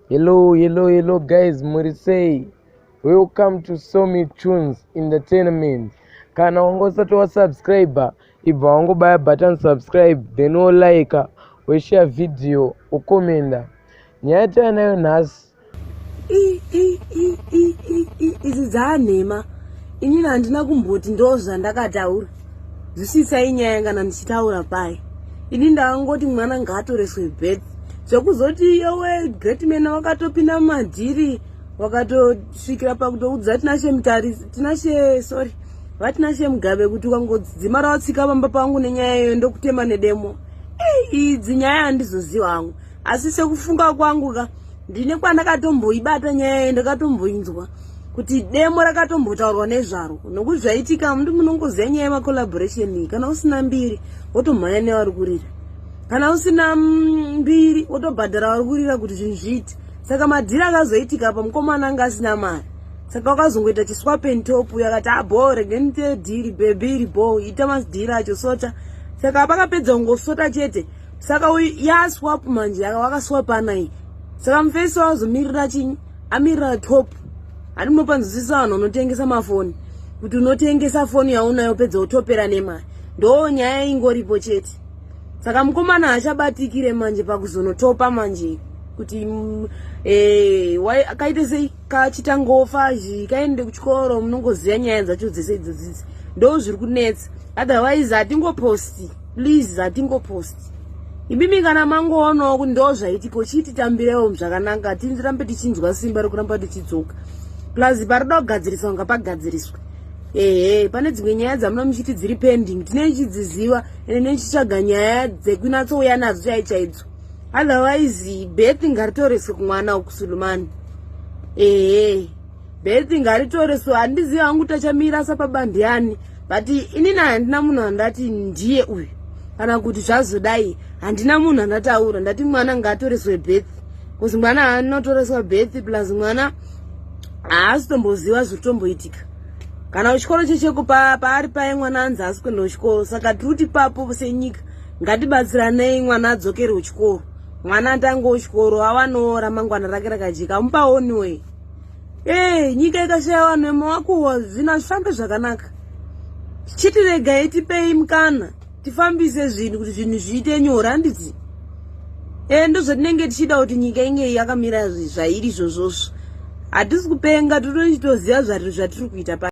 Hello, hello, hello guys, muri sei? Welcome to Somi Tunes Entertainment. Kana wanga usati wasubscribe, ibva wangobaya button subscribe, then wolike, woshare video, wokomenda. Nyaya yatinayo nhasi Idzi dzaanhema. Inini handina kumboti ndo zvandakataura. Zvisisai nyaya kana ndichitaura pai. Ini ndangoti mwana ngaatoreswe birth. Zvekuzoti yowe great man wakatopinda mumadhiri wakatosvikira pakutoudza Tinashe Mutarisi, Tinashe, sorry, vaTinashe Mugabe kuti ukangodzimara watsika pamba pangu nenyaya iyoyo ndokutema nedemo. Idzi nyaya handizoziva hangu. Asi sekufunga kwangu ka ndine kwandakatomboibata nyaya iyi, ndakatomboinzwa kuti demo rakatombotaurwa nezvaro, nokuti zvaitika mundi munongoziva nyaya yemacollaboration iyi. Kana usina mbiri wotomhanya nevari kurira, kana usina mbiri wotobhadhara vari kurira kuti zvinhu zviite. Saka madhiri akazoitika apa, mukomana anga asina mari, saka wakazongoita chiswap and top. Yakati abo rege ndite dhiri baby iri bo, ita madhiri acho sota. Saka pakapedza kungosota chete, saka uyu yaswap manje, wakaswapana iyi. Saka mufesi wazomirira chinyi? Amirira top. Handi munopanzwisisa vanhu vanotengesa mafoni kuti unotengesa foni yaunayo, pedza utopera nemari. Ndo nyaya ingoripo chete. Saka mukomana haachabatikire manje pakuzonotopa manje kuti kaite sei, kachitangofa kaende kuchikoro. Munongoziva nyaya dzacho dzese idzodzidzi, ndo zviri kunetsa. Otherwise hatingoposti, please, hatingoposti. Imimi kana mangoonawo kuti ndo zvaitika, uchititambirewo zvakanaka, tirambe tichinzwa simba rekuramba tichidzoka. Plus parida kugadziriswa ngapagadziriswe. Ehe, pane dzimwe nyaya dzamuna muchiti dziri pending, tinenge tichidziziva ende nechitsvaga nyaya dzekunatsouya nadzo chai chaidzo. Otherwise birth ngaritoreswe kumwana ukuSulumani. Ehe, birth ngaritoreswe. Handizivi hangu tachamira sapabandiyani, but inini handina munhu andati ndiye uyu kana kuti zvazodai. Handina munhu andataura. Ndati mwana ngaatoreswe birth, because mwana anotoreswa birth, plus mwana haasi tomboziva zviri tomboitika. Kana kuchikoro checheko paari paye, mwana anzi haasi kuenda kuchikoro. Saka tiri kuti papo senyika ngatibatsiranei, mwana adzokere kuchikoro, mwana atangewo chikoro, awanewo ramangwana rake rakajeka. Mupaoniwe ee, nyika ikashaya vanhu vemawakuhwa, zvinhu hazvifambe zvakanaka. Chiti regai tipei mukana tifambise zvinhu kuti zvinhu zviite nyore, handiti? E, ndozvatinenge tichida kuti nyika inge yakamira zvairi izvozvozvo. Hatisi kupenga, totochitoziva zvatiri kuita pa.